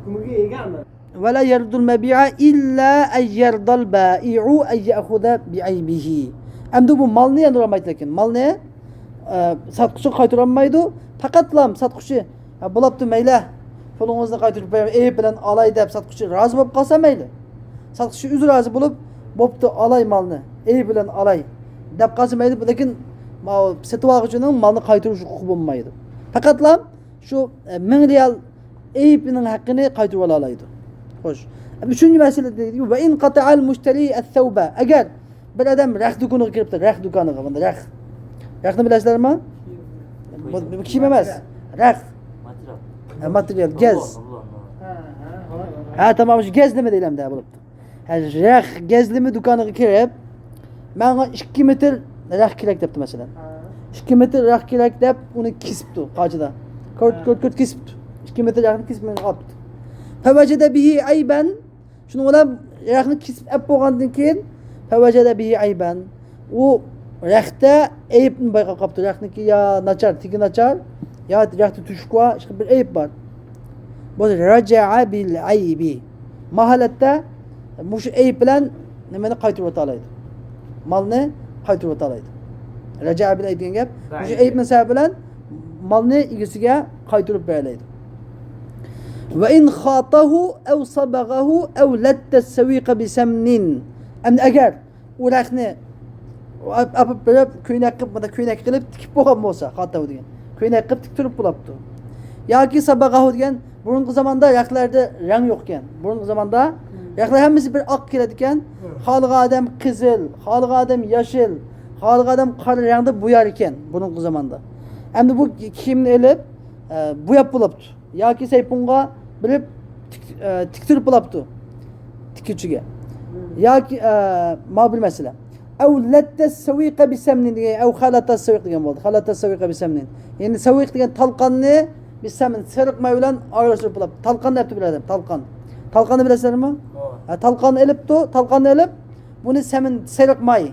ھۆكمىگە ئىگە ئەمەس؟ ۋەلا يەردۇل مەبىئە ئىللا ئەن يەردال بائىئۇ ئەن يەئخۇزە بىئەيبىھى. ئەمدى بۇ مالنى ياندۇرالمايدۇ، لېكىن مالنى، ئە، ساتقۇچىغا قايتۇرالمايدۇ. پەقەتلا ساتقۇچى، ھە، بولاپتۇ، مەيلى، پۇلىڭىزنى قايتۇرۇپ بېرىمەن، ئەيىب بىلەن ئالاي دەپ ساتقۇچى رازى بولۇپ قالسا مەيلى. ساتقۇچى ئۆزى رازى بولۇپ، بوپتۇ، ئالاي مالنى، ئەيىب بىلەن ئالاي دەپ قالسا مەيلى، لېكىن ماۋۇ سېتىۋالغۇچىنىڭ مالنى قايتۇرۇش ھوقۇقى بولمايدۇ. پەقەتلا شۇ، ئە، مىڭ رىيال ئەيىبىنىڭ ھەققىنى قايتۇرۇۋالالايدۇ. خوش. ئۈچىنچى مەسىلە دېدى، ۋە ئىن قاتەئەل مۇشتەرى ئەس-سەۋبە. ئەگەر بىر ئادەم رەخ دۇكىنىغا كىرىپتۇ، رەخ دۇكانىغا، بۇندا رەخ. رەخنى بىلەسىلەرمۇ؟ بۇ، بۇ كىيىم ئەمەس. رەخ. ماتېرىيال. ھە، ماتېرىيال، گەز. ھە، تامام، شۇ گەز نېمە دەيلەمدە بولۇپتۇ. ھە، رەخ گەزلىمە دۇكانىغا كىرىپ، ماڭا ئىككى مېتىر رەخ كېرەك دەپتۇ، مەسىلەن. ھە. ئىككى مېتىر رەخ كېرەك دەپ، ئۇنى كېسىپتۇ قاچىدا. كۆرت، ھە. كۆرت، كۆرت كېسىپتۇ. ئىككى مېتىر رەخنى كېسىپ مېنى ئاپتۇ. فەۋەجەدە بىھى ئەيبەن. شۇنىڭ بىلەن رەخنى كېسىپ ئەپ بولغاندىن كېيىن، فەۋەجەدە بىھى ئەيبەن. ئۇ رەختە ئەيىبنى بايقاپ قاپتۇ. رەختنىكى يا ناچار، تېگى ناچار، يا رەختە تۆشۈك بار، بىر ئەيىب بار. بولسا راجەئە بىل ئەيبى. ما ھالەتتە مۇشۇ ئەيىب بىلەن نېمىنى قايتۇرۇۋېتەلەيدۇ؟ مالنى قايتۇرۇۋېتەلەيدۇ. راجەئە بىل ئەيب دېگەن گەپ، مۇشۇ ئەيىبنى سەۋەبى بىلەن مالنى ئىگىسىگە قايتۇرۇپ بېرەلەيدۇ. ۋە ئىن خاتەھۇ ئەۋ سەبەغەھۇ ئەۋ لەتتەس سەۋىقە بىسەمنىن. ئەمدى ئەگەر ئۇ رەخنى ئاپ-، ئاپىرىپ بېرىپ، كۆينەك قىلىپ، مۇنداق كۆينەك قىلىپ تىكىپ بولغان بولسا، خاتەھۇ دېگەن. كۆينەك قىلىپ تىكتۈرۈپ بولۇپتۇ. ياكى سەبەغەھۇ دېگەن، بۇرۇنقى زاماندا رەخلەردە رەڭ يوقكەن. بۇرۇنقى زاماندا رەخلەر ھەممىسى بىر ئاق كېلىدىكەن. خالىغان ئادەم قىزىل، خالىغان ئادەم ياشىل، خالىغان ئادەم قارا رەڭدە بويار ئىكەن بۇرۇنقى زاماندا. ئەمدى بۇ كىيىمنى ئېلىپ، ئە، بوياپ بولۇپتۇ. ياكى سەيپۇنغا بېرىپ تىك-، ئە، تىكتۈرۈپ بولاپتۇ. تىككۈچىگە. ياكى، ئە، ماۋۇ بىر مەسىلە. ئەۋ لەتتەس سەۋىقە بىسەمنىن دېگەن، ئەۋ خەلەتەس سەۋىق دېگەن بولدى. خەلەتەس سەۋىقە بىسەمنىن. يەنى سەۋىق دېگەن تالقاننى بىسەمنىن، سېرىق ماي بىلەن ئارىلاشتۇرۇپ بولاپتۇ. تالقان دەپتۇ بىر ئادەم، تالقان. تالقاننى بىلەسىلەرمۇ؟ ھە، تالقاننى ئېلىپتۇ، تالقاننى ئېلىپ، بۇنى سەمىن، سېرىق ماي.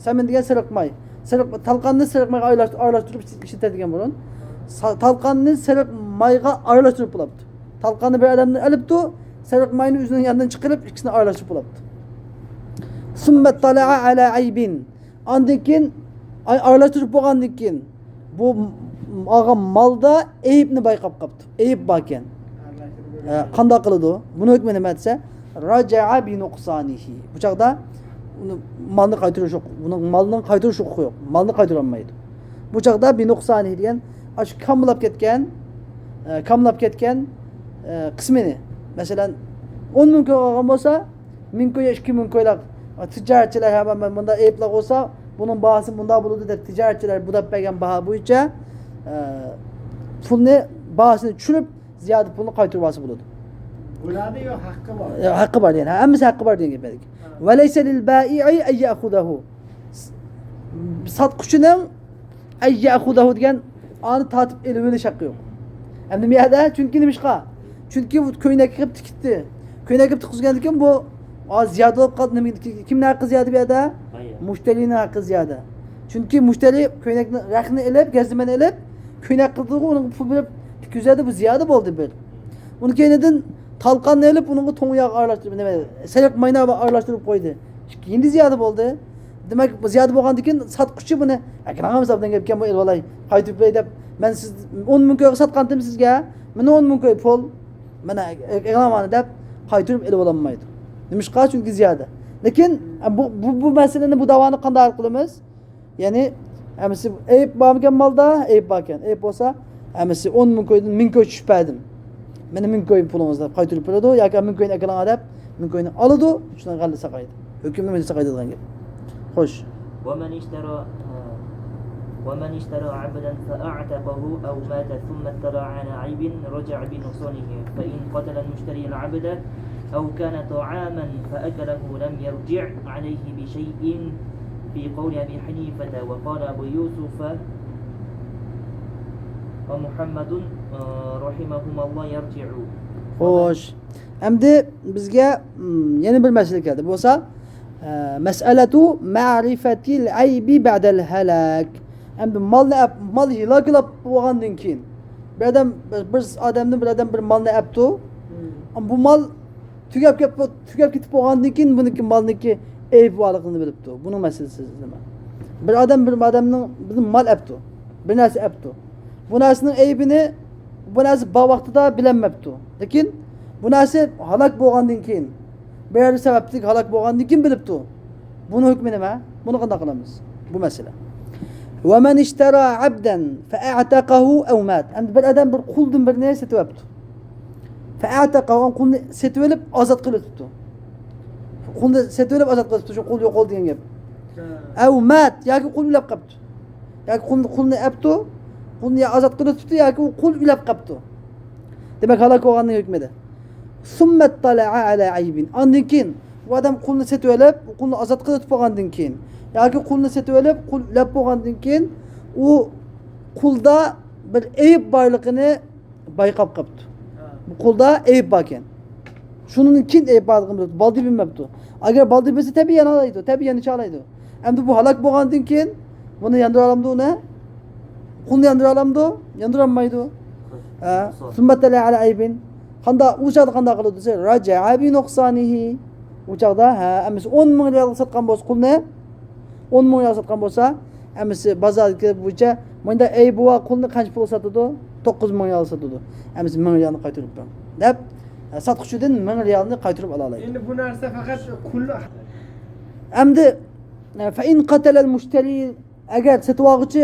سەمىن دېگەن سېرىق ماي. سېرىق، تالقاننى سېرىق مايغا ئارىلاشتۇ-، ئارىلاشتۇرۇپ ئىشلىتەدىكەن بۇرۇن. سا-، تالقاننى سېرىق مايغا ئارىلاشتۇرۇپ بولاپتۇ. تالقاننى بىر ئادەمدىن ئېلىپتۇ، سېرىق ماينى ئۆزىنىڭ يانىدىن چىقىرىپ، ئىككىسىنى ئارىلاشتۇرۇپ بولاپتۇ. ثم اطلع على عيب. ئاندىن كېيىن، ئاي-، ئارىلاشتۇرۇپ بولغاندىن كېيىن، بۇ م-، ئالغان مالدا ئەيىبنى بايقاپ قاپتۇ. ئەيىب باركەن. ئە، قانداق قىلىدۇ؟ بۇنىڭ ھۆكمى نېمە دېسە، راجەئە بىنۇقسانىھى. بۇ چاغدا ئۇنى، مالنى قايتۇرۇش ھوق-، بۇنىڭ مالنىڭ قايتۇرۇش ھوقۇقى يوق. مالنى قايتۇرالمايدۇ. بۇ چاغدا بىنۇقسانىھى دېگەن، ئاشۇ كاملاپ كەتكەن، ئە، كاملاپ كەتكەن، ئە، قىسمىنى. مەسىلەن، ئون مىڭ كوي ئالغان بولسا، مىڭ كوي، ئىككى مىڭ كويلاق تىجارەتچىلەر ھەم مۇنداق ئەيىبلەر بولسا، بۇنىڭ باھاسى مۇنداق بولىدۇ دەپ تىجارەتچىلەر بۇداپ بەرگەن باھا بويىچە، ئە، پۇلنى، باھاسىنى چۈشۈرۈپ، زىيادە پۇلنى قايتۇرۇۋالسا بولىدۇ. بۇلاردا يوق، ھەققى بار. ئە، ھەققى بار دېگەن، ھەممىسى ھەققى بار دېگەن گەپ. ھە. ۋەلەيسە لىل بائىئى ئەن يەخۇزەھۇ. ساتقۇچىنىڭ ئەن يەخۇزەھۇ دېگەن ئانى تارتىپ ئېلىۋېلىش ھەققى يوق. ئەمدى بۇ يەردە، چۈنكى نېمىشقا؟ چۈنكى بۇ كۆينەك قىلىپ تىكتى. كۆينەك قىلىپ تىكقۇزغاندىن كېيىن بۇ، ئا، زىيادە بولۇپ قالدى. نېمە، كىمنىڭ ھەققى زىيادە بۇ يەردە؟ بايا. مۇشتەرىنىڭ ھەققى زىيادە. چۈنكى مۇشتەرى كۆينەكنى، رەخنە ئېلىپ، گەزلىمىنى ئېلىپ، كۆينەك قىلدىغۇ، ئۇنىڭغا پۇل بېرىپ تىككۈزەردى، بۇ زىيادە بولدى بىر. ئۇنىڭ كەينىدىن تالقاننى ئېلىپ، ئۇنىڭغا توڭياغ ئارىلاشتۇرۇپ، نېمە، سېرىق ماينى ئارىلاشتۇرۇپ قويدى. يەنە زىيادە بولدى. دېمەك، بۇ زىيادە بولغاندىن كېيىن ساتقۇچى بۇنى، «ئەكىلىڭىز ئابدان گەپكەن بۇ، ئېلىۋالاي، قايتۇرۇپ بېرەي» دەپ، «مەن سىز ئون مىڭ كويغا ساتقانتىم سىزگە، مانا ئون مىڭ كوي پۇل، مانا ئېلىڭلار» دەپ قايتۇرۇپ ئېلىۋالالمايدۇ. نېمىشقا؟ چۈنكى زىيادە. لېكىن بۇ، بۇ، بۇ مەسىلىنى، بۇ داۋانى قانداق ھەل قىلىمىز؟ يەنى، ھەممىسى ئەيىب بارمىكەن مالدا؟ ئەيىب باركەن. ئەيىب بولسا، ھەممىسى ئون مىڭ كويدىن مىڭ كوي چۈشۈپ بەردىم. مانا مىڭ كوي پۇلىڭىز دەپ قايتۇرۇپ بېرىدۇ. ياكى مىڭ كوينى ئەكىلىڭلار دەپ، مىڭ كوينى ئالىدۇ. شۇنىڭ غەلىتە ساقايدۇ. ھۆكۈمنى مۇشۇ ساقايدىغان گەپ. خوش. ومن اشترى، ومن اشترى عبدا فأعتقه أو مات ثم اطلع على عيب رجع بنقصانه، فإن قتل المشتري العبد أو كان طعاما فأكله لم يرجع عليه بشيء، في قول أبي حنيفة، وقال أبو يوسف ومحمد، آه، رحمهما الله، يرجع. خوش. ئەمدى بىزگە، م، يەنە بىر مەسىلە كەلدى. بولسا، ئە، مەسئەلەتۇ مەرىفەتىل ئەيبى بەدەل ھەلەك. ئەمدى مالنى ئەپ، مال ھالاك بولغاندىن كېيىن، بىر ئادەم، بىر، بىر ئادەمدىن بىر ئادەم بىر مالنى ئەپتۇ. مم. ئەمما بۇ مال تۈگەپ كەپ-، تۈگەپ كېتىپ بولغاندىن كېيىن بۇنىڭكى مالنىڭكى ئەيىبى بارلىقىنى بىلىپتۇ. بۇنىڭ مەسىلىسى نېمە؟ بىر ئادەم بىر ئادەمنىڭ بىر مال ئەپتۇ. بىر نەرسە ئەپتۇ. بۇ نەرسىنىڭ ئەيىبىنى بۇ نەرسە بار ۋاقتىدا بىلەلمەپتۇ. لېكىن بۇ نەرسە ھالاك بولغاندىن كېيىن، بىرەر سەۋەبلىك ھالاك بولغاندىن كېيىن بىلىپتۇ. بۇنىڭ ھۆكمى نېمە؟ بۇنى قانداق قىلىمىز؟ بۇ مەسىلە. ومن اشترى عبدا فأعتقه أو مات. ئەمدى بىر ئادەم بىر قۇلدىن بىرنى سېتىۋەپتۇ. فأعتقه، ئۇ قۇلنى سېتىۋېلىپ ئازاد قىلىۋېتىپتۇ. قۇلنى سېتىۋېلىپ ئازاد قىلىۋېتىپتۇ، شۇ قۇل يوقالدى دېگەن گەپ. ھە. أو مات، ياكى قۇل ئۆلۈپ قاپتۇ. ياكى قۇلنى، قۇلنى ئەپتۇ، قۇلنى يا ئازاد قىلىۋېتىپتۇ، ياكى ئۇ قۇل ئۆلۈپ قاپتۇ. دېمەك، ھالاك بولغاننىڭ ھۆكمىدە. ثم اطلع على عيب. ئاندىن كېيىن بۇ ئادەم قۇلنى سېتىۋېلىپ، قۇلنى ئازاد قىلىۋېتىپ بولغاندىن كېيىن، ياكى قۇلنى سېتىۋېلىپ، قۇل ئۆلۈپ بولغاندىن كېيىن، ئۇ قۇلدا بىر ئەيىب بارلىقىنى بايقاپ قاپتۇ. ھە. بۇ قۇلدا ئەيىب باركەن. شۇنىڭدىن كېيىن ئەيىب بارلىقىنى بىلىپتۇ، بالدۇر بىلمەپتۇ. ئەگەر بالدۇر بىلسە، تەبىئىي يانالايدۇ، تەبىئىي يانىشالايدۇ. ئەمدى بۇ ھالاك بولغاندىن كېيىن بۇنى ياندۇرالامدۇ ئۇنى؟ قۇلنى ياندۇرالامدۇ؟ ياندۇرالمايدۇ. ھە. ثم اطلع على عيب. قاندا-، ئۇ چاغدا قانداق قىلىدۇ دېسە، رجع بنقصانه. ئۇ چاغدا، ھە، ئەمىسە ئون مىڭ رىيالغا ساتقان بولسا قۇلنى، ئون مىڭ رىيال ساتقان بولسا، ئەمىسە بازاردىكى بويىچە، مۇنداق ئەيىبى بار قۇلنى قانچە پۇلغا ساتىدۇ؟ توققۇز مىڭ رىيال ساتىدۇ. ئەمىسە مىڭ رىيالنى قايتۇرۇپ بەر، دەپ، ساتقۇچىدىن مىڭ رىيالنى قايتۇرۇپ ئالالايدۇ. ئەمدى بۇ نەرسە پەقەت قۇل. ئەمدى، فإن قتل المشتري، ئەگەر سېتىۋالغۇچى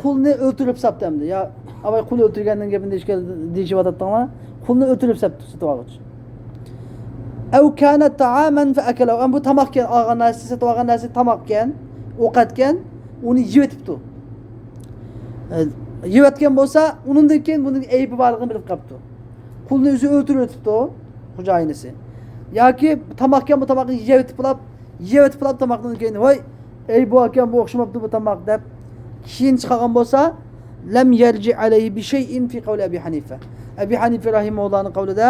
قۇلنى ئۆلتۈرۈپ ساپتۇ ئەمدى. يا، ئاۋاي، قۇل ئۆلتۈرگەننىڭ گېپىنى دېيىشكە-، دېيىشىۋاتاتتىڭلار. قۇلنى ئۆلتۈرۈپ ساپتۇ سېتىۋالغۇچى. أو كان طعاما فأكله. ئەمما بۇ تاماقكەن، ئالغان نەرسىسى، سېتىۋالغان نەرسىسى تاماقكەن، ئوقەتكەن، ئۇنى يېۋېتىپتۇ. ئە، يېۋەتكەن بولسا، ئۇنىڭدىن كېيىن بۇنىڭ ئەيىبى بارلىقىنى بىلىپ قاپتۇ. قۇلنى ئۆزى ئۆلتۈرۈۋېتىپتۇ، خوجايىنىسى. ياكى تاماقكەن، بۇ تاماقنى يەۋېتىپلا، يەۋېتىپلا تاماقتىن كېيىن، ۋاي، ئەيىبى باركەن، بۇ ئوخشىماپتۇ بۇ تاماق، دەپ كېيىن چىقارغان بولسا، لم يرجع عليه بشيء في قول أبي حنيفة. ئەبى ھەنىفە رەھىمەھۇللانىڭ قەۋلىدە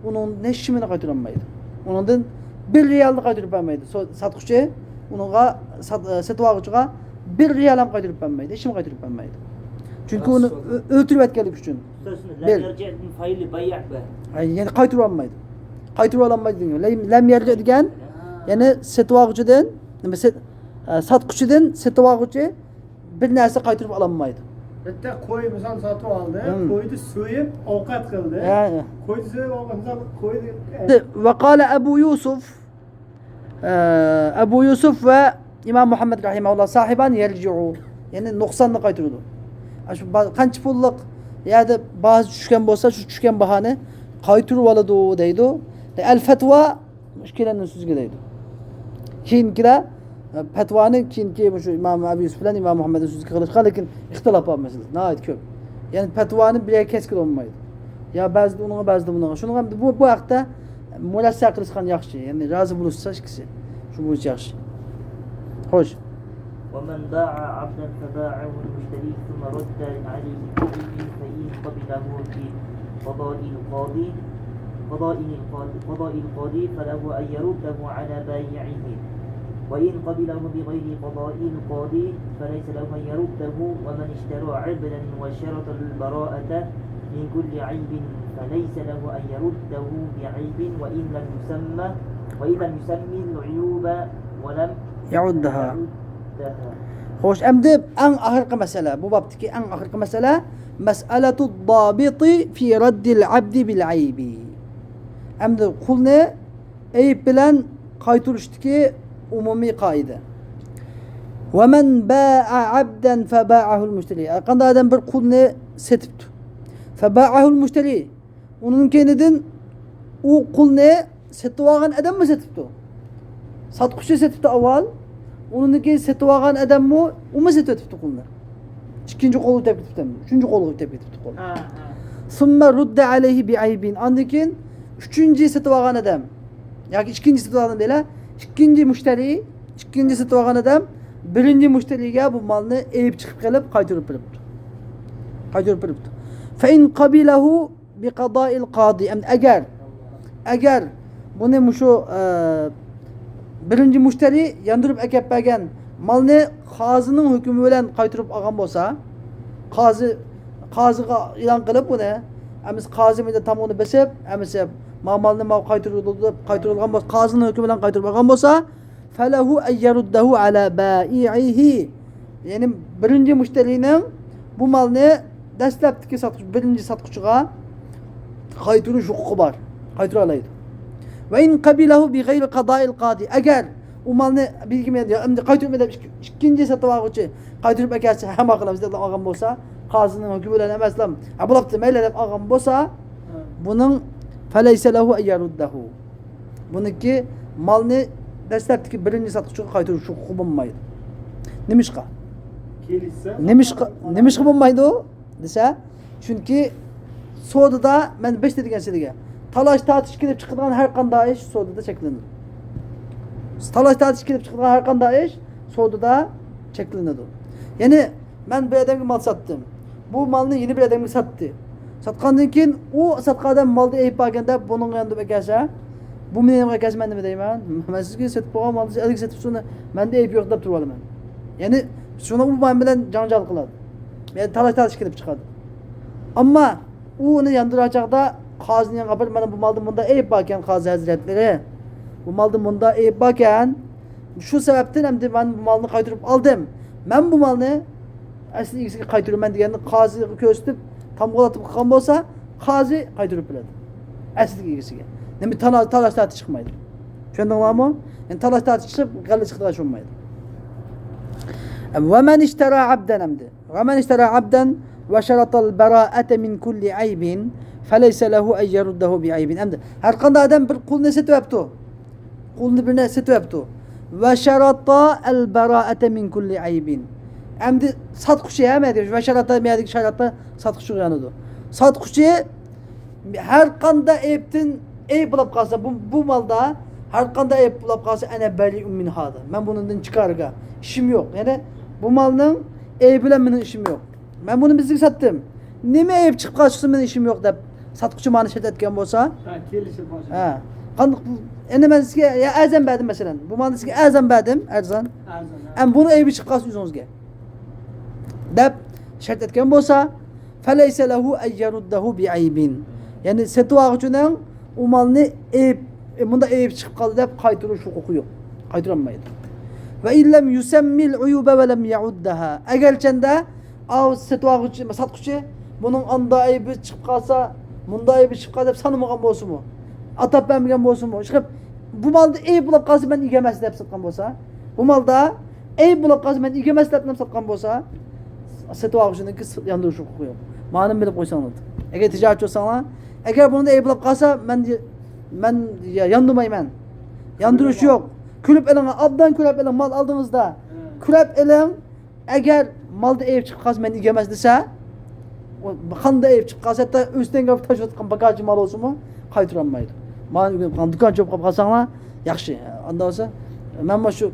ئۇنىڭ ھېچنېمىنى قايتۇرالمايدۇ. ئۇنىڭدىن بىر رىيالنى قايتۇرۇپ بەرمەيدۇ. سو-، ساتقۇچى ئۇنىڭغا سات-، ئە، سېتىۋالغۇچىغا بىر رىيال ھەم قايتۇرۇپ بەرمەيدۇ. ھېچنېمە قايتۇرۇپ بەرمەيدۇ. چۈنكى ئۇنى ئۆ-، ئۆلتۈرۈۋەتكەنلىكى ئۈچۈن. لەم بىر. يەرجىئنىڭ فەئىلى بەيئ بە. ئە، يەنى قايتۇرۇۋالمايدۇ. قايتۇرۇۋالالمايدۇ دېگەن. لەم، لەم يەرجىئ دېگەن، يەنى سېتىۋالغۇچىدىن، نېمە، سېت-، ئە، ساتقۇچىدىن سېتىۋالغۇچى بىر نەرسە قايتۇرۇپ ئالالمايدۇ. بىتتە قوي مىسال ساتىپ ئالدى، ھىم. قوينى سويۇپ، ئوقەت قىلدى. ھە، ھە. قوينى سويۇپ، ئوقەت، مىسال، قوينى، ھە. ۋە قالە ئەبۇ يۇسۇف، ئە، ئەبۇ يۇسۇف ۋە ئىمام مۇھەممەد رەھىمەھۇللا ساھىبان يەرجىئۇ، يەنى نۇقساننى قايتۇرىدۇ. ئاشۇ با-، قانچە پۇللۇق يەردە باھاسى چۈشكەن بولسا، شۇ چۈشكەن باھانى قايتۇرۇۋالىدۇ دەيدۇ. ئەل فەتۋا ئىككىلەننىڭ سۆزىگە دەيدۇ. كېيىنكىلەر، ئە، پەتۋانى كېيىنكى مۇشۇ ئىمام ئەبۇ يۈسۈپ بىلەن ئىمام مۇھەممەدنىڭ سۆزىگە قىلىشقان، لېكىن ئىختىلاپ بار مەسىلىسى ناھايىتى كۆپ. يەنى پەتۋانى بىر يەرگە كەسكىلى بولمايدۇ. يا بەزىدە ئۇنىڭغا، بەزىدە بۇنىڭغا. شۇنىڭغا بۇ، بۇ ھەقتە مۇرەسسە قىلىشقان ياخشى. يەنى رازى بولۇشسا ئىككىسى. شۇ بويىچە ياخشى. خوش. ومن باع عبدا فباعه المشتري ثم رد عليه بعيب فإن قبله بقضاء القاضي، قضاء القاضي، قضاء القاضي فله أن يرده على بائعه، وإن قبله بغير قضاء القاضي فليس له أن يرده، ومن اشترى عبدا وشرط البراءة من كل عيب فليس له أن يرده بعيب وإن لم يسم، وإن لم يسم العيوب ولم يعدها. يعدها. خوش، ئەمدى ئەڭ ئاخىرقى مەسىلە، بۇ بابتىكى ئەڭ ئاخىرقى مەسىلە، مەسئەلەتۇ دابىتى في رد العبد بالعيب. ئەمدى قۇلنى ئەيىب بىلەن قايتۇرۇشتىكى ئومۇمىي قائىدە. ومن باع عبدا فباعه المشتري. ھەرقانداق ئادەم بىر قۇلنى سېتىپتۇ. فباعه المشتري. ئۇنىڭ كەينىدىن ئۇ قۇلنى سېتىۋالغان ئادەممۇ سېتىپتۇ. ساتقۇچى سېتىپتۇ ئاۋۋال. ئۇنىڭدىن كېيىن سېتىۋالغان ئادەممۇ، ئۇمۇ سېتىۋېتىپتۇ قۇلنى. ئىككىنچى قولغا ئۆتۈپ كېتىپتۇ. ئۈچىنچى قولغا ئۆتۈپ كېتىپتۇ قۇل. ھە، ھە. ثم رد عليه بعيب. ئاندىن كېيىن ئۈچىنچى سېتىۋالغان ئادەم. ياكى ئىككىنچى سېتىۋالغان دەيلى. ئىككىنچى مۇشتەرى، ئىككىنچى سېتىۋالغان ئادەم بىرىنچى مۇشتەرىگە بۇ مالنى ئەيىب چىقىپ قېلىپ قايتۇرۇپ بېرىپتۇ. قايتۇرۇپ بېرىپتۇ. فإن قبله بقضاء القاضي. ئەمدى ئەگەر، ئەگەر بۇنى مۇشۇ، ئە، بىرىنچى مۇشتەرى ياندۇرۇپ ئەكەپ بەرگەن مالنى قازىنىڭ ھۆكمى بىلەن قايتۇرۇپ ئالغان بولسا، قازى، قازىغا ئېلان قىلىپ بۇنى، ئەمىسە قازى مەيدە تامغىنى بېسىپ، ئەمىسە ما مالنى ما قايتۇرۇلدى دەپ قايتۇرۇلغان بولسا، قازىنىڭ ھۆكمى بىلەن قايتۇرۇپ ئالغان بولسا، فله أن يرده على بائعه. يەنى بىرىنچى مۇشتەرىنىڭ بۇ مالنى دەسلەپتىكى ساتقۇچى، بىرىنچى ساتقۇچىغا قايتۇرۇش ھوقۇقى بار. قايتۇرالايدۇ. وإن قبله بغير قضاء القاضي. ئەگەر ئۇ مالنى بىلگىمەن، يا ئەمدى قايتۇرۇپ دەپ ئىككى-، ئىككىنچى سېتىۋالغۇچى قايتۇرۇپ ئەكەلسە، ھە، ماقۇل ئەمەس دەپ ئالغان بولسا، قازىنىڭ ھۆكمى بىلەن ئەمەسلا، ھە، بوپتۇ، مەيلى دەپ ئالغان بولسا، بۇنىڭ فەلەيسە لەھۇ ئەن يەردەھۇ. بۇنىڭكى مالنى دەسلەپتىكى بىرىنچى ساتقۇچىغا قايتۇرۇش ھوقۇقى بولمايدۇ. نېمىشقا؟ كېلىشسە، نېمىشقا، نېمىشقا بولمايدۇ دېسە، چۈنكى سودىدا مەن بېشىدا دېگەن سىلىگە، تالاش تارتىش كېلىپ چىقىدىغان ھەر قانداق ئىش سودىدا چەكلىنىدۇ. تالاش تارتىش كېلىپ چىقىدىغان ھەر قانداق ئىش سودىدا چەكلىنىدۇ. يەنى مەن بىر ئادەمگە مال ساتتىم. بۇ مالنى يەنە بىر ئادەمگە ساتتى. ساتقاندىن كېيىن ئۇ ساتقان ئادەم مالدا ئەيىب باركەن دەپ بۇنىڭغا ياندۇرۇپ ئەكەلسە، بۇ مېنىڭغا ئەكەلسە مەن نېمە دەيمەن؟ مەن سىزگە سېتىپ قويغان مالنى سىز ئەلگە سېتىپسىز، مەندە ئەيىب يوق دەپ تۇرۇۋالىمەن. يەنى شۇنىڭ بۇ مەن بىلەن جاڭجال قىلىدۇ. يەنى تالاش تارتىش كېلىپ چىقىدۇ. ئەمما ئۇ ئۇنى ياندۇرار چاغدا قازىنىڭ يېنىغا بېرىپ، مانا بۇ مالدا مۇنداق ئەيىب باركەن، قازى ھەزرەتلىرى. بۇ مالدا مۇنداق ئەيىب باركەن، شۇ سەۋەبتىن ئەمدى مەن بۇ مالنى قايتۇرۇپ ئالدىم. مەن بۇ مالنى ئەسلى ئىگىسىگە قايتۇرىمەن دېگەننى قازىغا كۆرسىتىپ، تامغىلىتىپ قىلغان بولسا، قازى قايتۇرۇپ بېرىدۇ ئەسلىدىكى ئىگىسىگە. نېمە تالا-، تالاش تارتىش چىقمايدۇ. چۈشەندىڭلارمۇ؟ يەنى تالاش تارتىش چىقىپ، غەلىتە چىقىدىغان ئىش بولمايدۇ. ۋە مەن ئىشتەرا ئەبدەن ئەمدى. ۋە مەن ئىشتەرا ئەبدەن ۋە شەرەتەل بەرائەتە مىن كۇللى ئەيبىن فەلەيسە لەھۇ ئەن يەردەھۇ بىئەيبىن. ئەمدى ھەر قانداق ئادەم بىر قۇلنى سېتىۋەپتۇ. قۇلنى بىرنى سېتىۋەپتۇ. ۋە شەرەتەل بەرائەتە مىن كۇللى ئەيبىن. ئەمدى ساتقۇچى، ھە، مەدە، ۋە شەرەتە، مەدىكى شەرەتە ساتقۇچىغا يانىدۇ. ساتقۇچى ھەر قانداق ئەيىبتىن ئەيىب بولۇپ قالسا، بۇ، بۇ مالدا ھەر قانداق ئەيىب بولۇپ قالسا، ئەنە بەرىئۇن مىنھا دە. مەن بۇنىڭدىن چىكارگا، ئىشىم يوق. يەنى بۇ مالنىڭ ئەيىبى بىلەن مېنىڭ ئىشىم يوق. مەن بۇنى بىزگە ساتتىم. نېمە ئەيىب چىقىپ قالسا، مېنىڭ ئىشىم يوق دەپ ساتقۇچى مانا شەرت ئەتكەن بولسا، ھە، كېلىشىپ قالسا. ھە. قانداق، ئەنە مەن سىزگە يا ئەرزان بەردىم، مەسىلەن. بۇ مالنى سىزگە ئەرزان بەردىم، ئەرزان. ئەرزان، ھە. ئەمما بۇنىڭ ئەيىبى چىقىپ قالسا ئۆزىڭىزگە دەپ شەرت ئەتكەن بولسا، فەلەيسە لەھۇ ئەن يەردەھۇ بىئەيبىن. يەنى سېتىۋالغۇچىنىڭ ئۇ مالنى ئەيىب، ئە، مۇنداق ئەيىب چىقىپ قالدى دەپ قايتۇرۇش ھوقۇقى يوق. قايتۇرالمايدۇ. ۋە ئىن لەم يۇسەممىل ئۇيۇبە ۋە لەم يەئۇددەھا. ئەگەرچەندە ئاۋۇ سېتىۋالغۇچى، ساتقۇچى بۇنىڭ ئاندا ئەيىبى چىقىپ قالسا، مۇندا ئەيىبى چىقىپ قالسا دەپ سانىمىغان بولسىمۇ، ئاتاپ بەرمىگەن بولسىمۇ، ئىشقىلىپ بۇ مالدا ئەيىب بولۇپ قالسا مەن ئىگە ئەمەس دەپ ساتقان بولسا، بۇ مالدا ئەيىب بولۇپ قالسا مەن ئىگە ئەمەس دەپ ساتقان بولسا، سېتىۋالغۇچىنىڭكى ياندۇرۇش ھوقۇقى يوق. مانىمۇ بىلىپ قويساڭلار. ئەگەر تىجارەتچى بولساڭلار، ئەگەر بۇنىڭدا ئەيىب بولۇپ قالسا، مەن، مەن يا-، ياندۇرمايمەن. ياندۇرۇش يوق. كۆرۈپ ئېلىڭ، ئابدان كۆرۈپ ئېلىڭ، مال ئالدىڭىزدا. كۆرۈپ ئېلىڭ، ئەگەر مالدا ئەيىب چىقىپ قالسا، مەن ئىگە ئەمەس دېسە، ئۇ قانداق ئەيىب چىقىپ قالسا، ھەتتا ئۆستەڭگە تاشلىۋاتقان باكاچى مال بولسىمۇ، قايتۇرالمايدۇ. مانا دۇكان چوپ قالىپ قالساڭلار، ياخشى. ئاندا بولسا، مەن مانا شۇ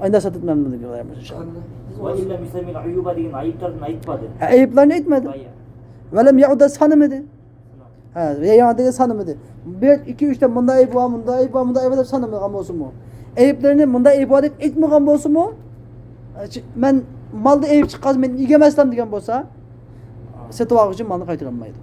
ئايندا ساتىپ مەن بۇنى ئىنشاللا. ۋە ئىن لەم يۇسەممىل ئۇيۇبە دېگەن ئەيىبلەرنى ئېيتمىدى. ھە، ئەيىبلەرنى ئېيتمىدى. ۋە لەم يەئۇددە سانىمىدى. ھە، يەنى دېگەن سانىمىدى. بىر، ئىككى، ئۈچ دە مۇنداق ئەيىب بار، مۇنداق ئەيىب بار، مۇنداق ئەيىب بار دەپ سانىمىغان بولسىمۇ، ئەيىبلىرىنى مۇنداق ئەيىب بار دەپ ئېيتمىغان بولسىمۇ، مەن مالدا ئەيىب چىققاچ مەن ئىگە ئەمەسلەم دېگەن بولسا، سېتىۋالغۇچى مالنى قايتۇرالمايدۇ.